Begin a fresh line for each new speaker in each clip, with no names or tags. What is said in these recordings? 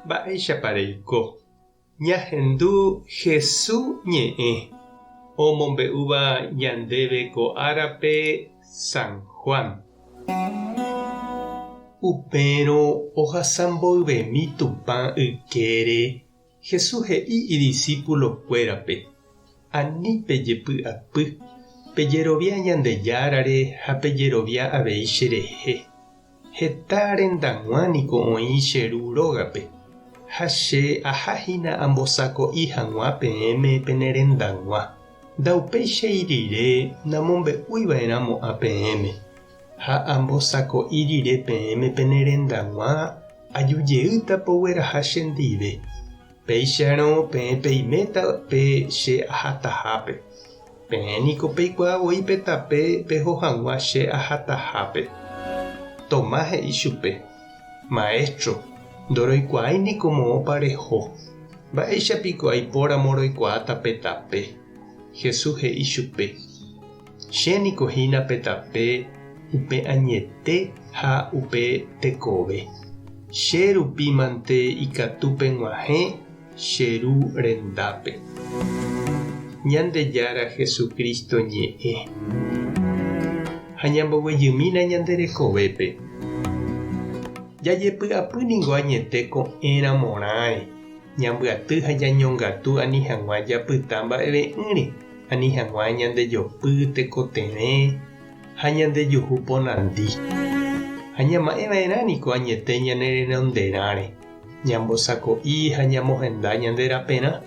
Mba'éichapa reiko? Ñahendu Hesu ñe'ẽ omombe'úva ñandéve ko árape San Juan. Upérõ ohasa mboyvemi Tupã ykére, Jesús he'i idisípulokuérape, Ani pejepy'apy, pejerovia Ñandejárare ha pejerovia avei cherehe. Heta rendag̃ua niko oĩ che Ru rógape, ha che aha hína ambosako'i hag̃ua peẽme pene rendag̃ua. Ndaupéichai rire namombe'úi va'erã mo'ã peẽme, ha ambosako'i rire peẽme pene rendag̃ua aju jeýta pogueraha chendive. Péicharõ peẽ peiméta pe che ahatahápe. Peẽ niko peikuaa voi pe tape peho hag̃ua che ahatahápe. Tomás he'i chupe, Maestro, ndoroikuaái niko moõpa reho. Mba'éicha piko aipóramo roikuaáta pe tape? Jesús he'i chupe, Che niko hína pe tape, upe añete ha upe tekove. Che rupi mante ikatu peg̃uahẽ che Ru rendápe. Ñandejára Jesucristo ñe'ẽ. Ha ñamboguejymína ñande rekovépe. Jajepy'apy ningo añete ko'ẽramorãre, ñambyaty ha ñañongatu ani hag̃ua japyta mba'eve'ỹre, ani hag̃ua ñandejopy tekotevẽ ha ñandejuhu ponandi. Ha ñama'ẽva'erã niko añete ñane renonderãre. Ñambosako'i ha ñamohenda ñande raperã,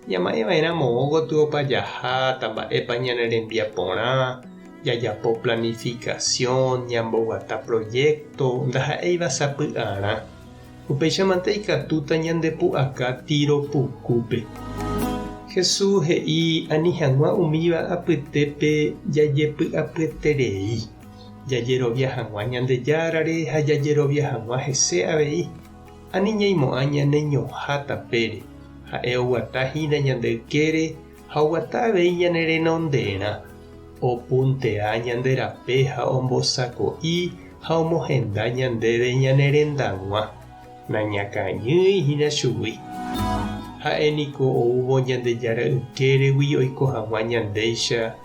ñama'ẽva'erã moõ gotyopa jaháta mba'épa ñane rembiaporã, jajapo planificación, ñamboguata proyecto ndaha'éiva sapy'arã. Upéichamante ikatúta ñandepu'aka tiro pukúpe. Jesús he'i ani hag̃ua umíva apytépe jajepy'apyeterei, jajerovia hag̃ua Ñandejárare ha jajerovia hag̃ua hese avei. Ani ñaimo'ã ñane ñoha tapére, ha'e oguata hína ñande ykére ha oguata avei ñane renonderã, opuntea ñande rape ha ombosako'i ha omohenda ñandéve ñane rendag̃ua, nañakañýi hína chugui. Ha'e niko oúvo Ñandejára ykéregui oiko hag̃ua ñandéicha,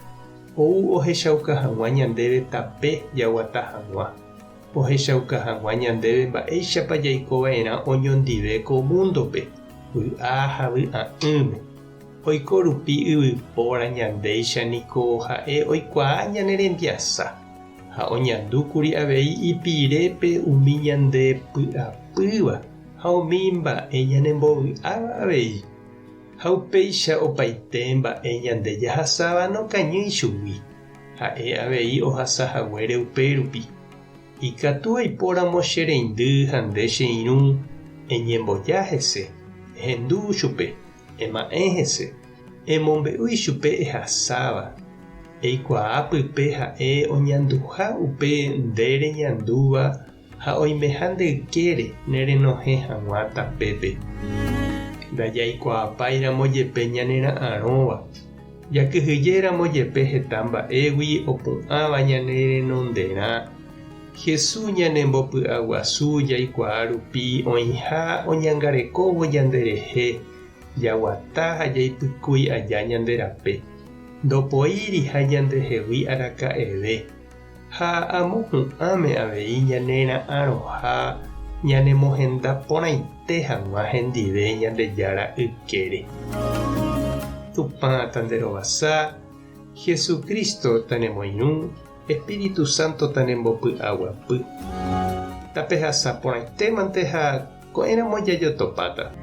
ou ohechauka hag̃ua ñandéve tape jaguata hag̃ua. Ohechauka hag̃ua ñandéve mba'éichapa jaiko va'erã oñondive ko múndope, vy'a ha vy'a'ỹme. Oiko rupi yvypóra ñandéicha niko ha'e oikuaa ñane rembiasa, ha oñandúkuri avei ipirépe umi ñande py'apýva ha umi mba'e ñanembovy'áva avei. Ha upéicha opaite mba'e ñande jahasáva nokañýi chugui. Ha'e avei ohasa haguére upérupi. Ikatu aipóramo che reindy ha nde che irũ, eñemboja hese, ehendu chupe, ema'ẽ hese, emombe'u ichupe ehasáva, eikuaa pype ha'e oñanduha upe nde reñandúva ha oimeha nde ykére ne renohẽ hag̃ua tapépe. Ndajaikuaapáiramo jepe ñanera'arõva, jakyhyjéramo jepe heta mba'égui opu'ãva ñane renonderã, Jesús ñanembopy'aguasu jaikuaa rupi oĩha oñangarekóvo ñanderehe jaguata ha jaipykúi aja ñande rape, ndopoíriha ñandehegui araka'eve. Ha amo hu'ãme avei ñane ra'arõha ñanemohenda porãite hag̃ua hendive Ñandejára ykére. Tupã tanderovasa, Jesucristo tanemoirũ, Espíritu Santo tanembopy'aguapy. Tapehasa porãitémante ha ko'ẽramo jajotopáta.